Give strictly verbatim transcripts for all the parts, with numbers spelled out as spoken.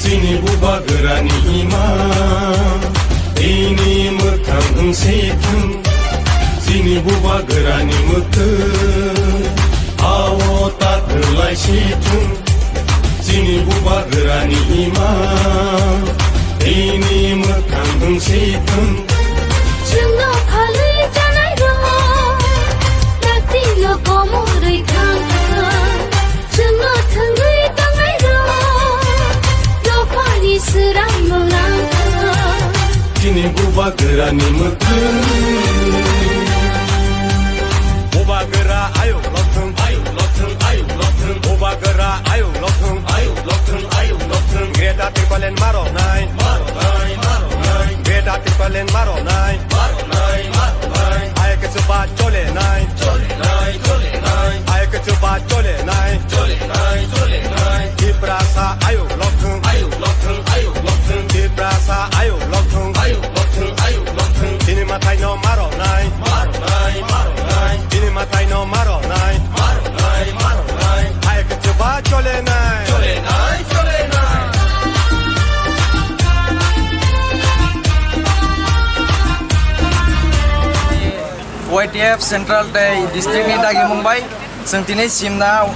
Chini bubagrani ima, ini mwkhang wng si thung. Chini bubagrani mwkhwng, ao ta kwlai si thung. Chini bubagrani ima, ini mwkhang wng si thung. Chwngno phalwi janai rok, yakti no komorwi thang thang. Chwngno thwngwi tongnai rok, dophani swrang no nang thang. Chini bubagrani mwkhwng. Bubagra ayuk lokthung, ayuk lokthung, ayuk lokthung. Bubagra ayuk lokthung, ayuk lokthung, ayuk lokthung. Greater Tipraland maro nai, maro nai, maro nai. Greater Tipraland maro nai, maro nai, maro nai. Ayuk chuba chole nai, chole nai, chole nai. Ayuk chuba chole nai, chole nai, chole nai. Tiprasa ayuk lokthung, ayuk lokthung, ayuk lokthung. Tiprasa ayuk lokthung, ayuk lokthung, ayuk lokthung. Chini mathai no maro nai, maro nai, maro nai. Chini mathai no maro nai, maro nai, maro nai. Ayuk chuba chole nai, chole nai, chole nai. Y T F Central tei District ni dagimung bai chwng tini Simna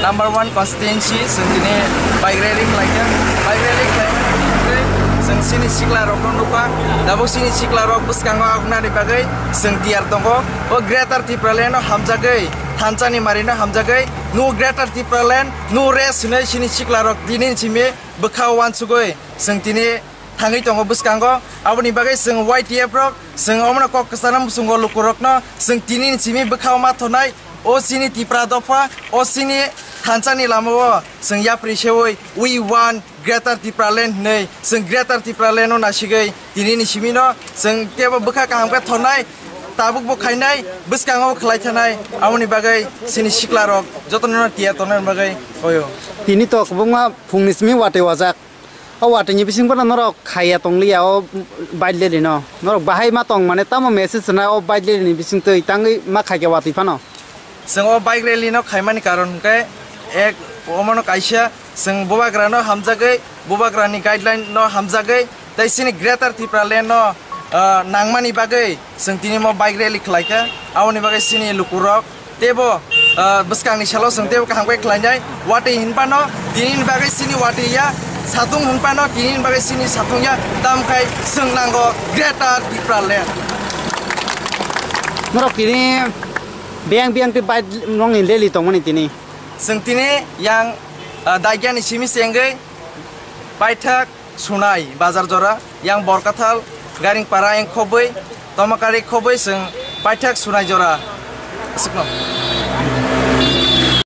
number one constituency chwng tini bike rally khlaikha. Bike rally khlaimani twi chwng chini sikla rokno nukha. Tabuk chini sikla rok bwskango agnani bagwi chwng tiyar tongo. O Greater Tipraland no hamjagwi, thansani mari no hamjagwi, no Greater Tipraland, no rest hinwi chini sikla rok tini simi bwkha o uansugwi chwng tini thangwi tongo bwskango. Aboni bagwi chwng Y T F rok, chwng omono kok kwchana muchungo lukurokno chwng tini ni simi bwkha o ma thonai. O chini Tipra dopha, o chini thansa ni lama o chwng yapri sewi, "We want Greater Tipraland" hinwi chwng Greater Tipraland no nasigwi tini ni simi no chwng teibo bwkha kaham khe thonai, tabuk bo khainai, bwskango bo khlai thanai. Aboni bagwi chini sikla rok jotono no tiyar tongnani bagwi hoyo. Tini to kwbangma phungni simi watwi wajak. O watwi ni bising bono norok khaiya tongliya o bike rally no. Norok bahai ma tong mane tamo message na o bike rally ni bising twi tangwi ma khaikhe watwi phano. Chwng o bike rally no khaimani karon hwnkhe ek omono kaisa chwng bubagra no hamjagwi, bubagra ni guideline no hamjagwi tei chini Greater Tipraland no, ah, nangmani bagwi chwng tini mo bike rally khlaikha. Aboni bagwi chini lukurok teibo, ah, bwskangni salo chwng teibo kaham khe khlainai. Watwi hinphano tinini bagwi chini watwi ya, satung hinphano tinini bagwi chini satung ya, tamkhai chwng nango Greater Tipraland. Norok tini biyang biyang twi bike nokni rally tongmani tini. Chwng tini yang, ah, Daigyani simi chengwi paithak Sunai bazar jora, yang Borkathal, Garingpara yang khobwi, Tomakari khobwi chwng paithak Sunai jora. Aswkno.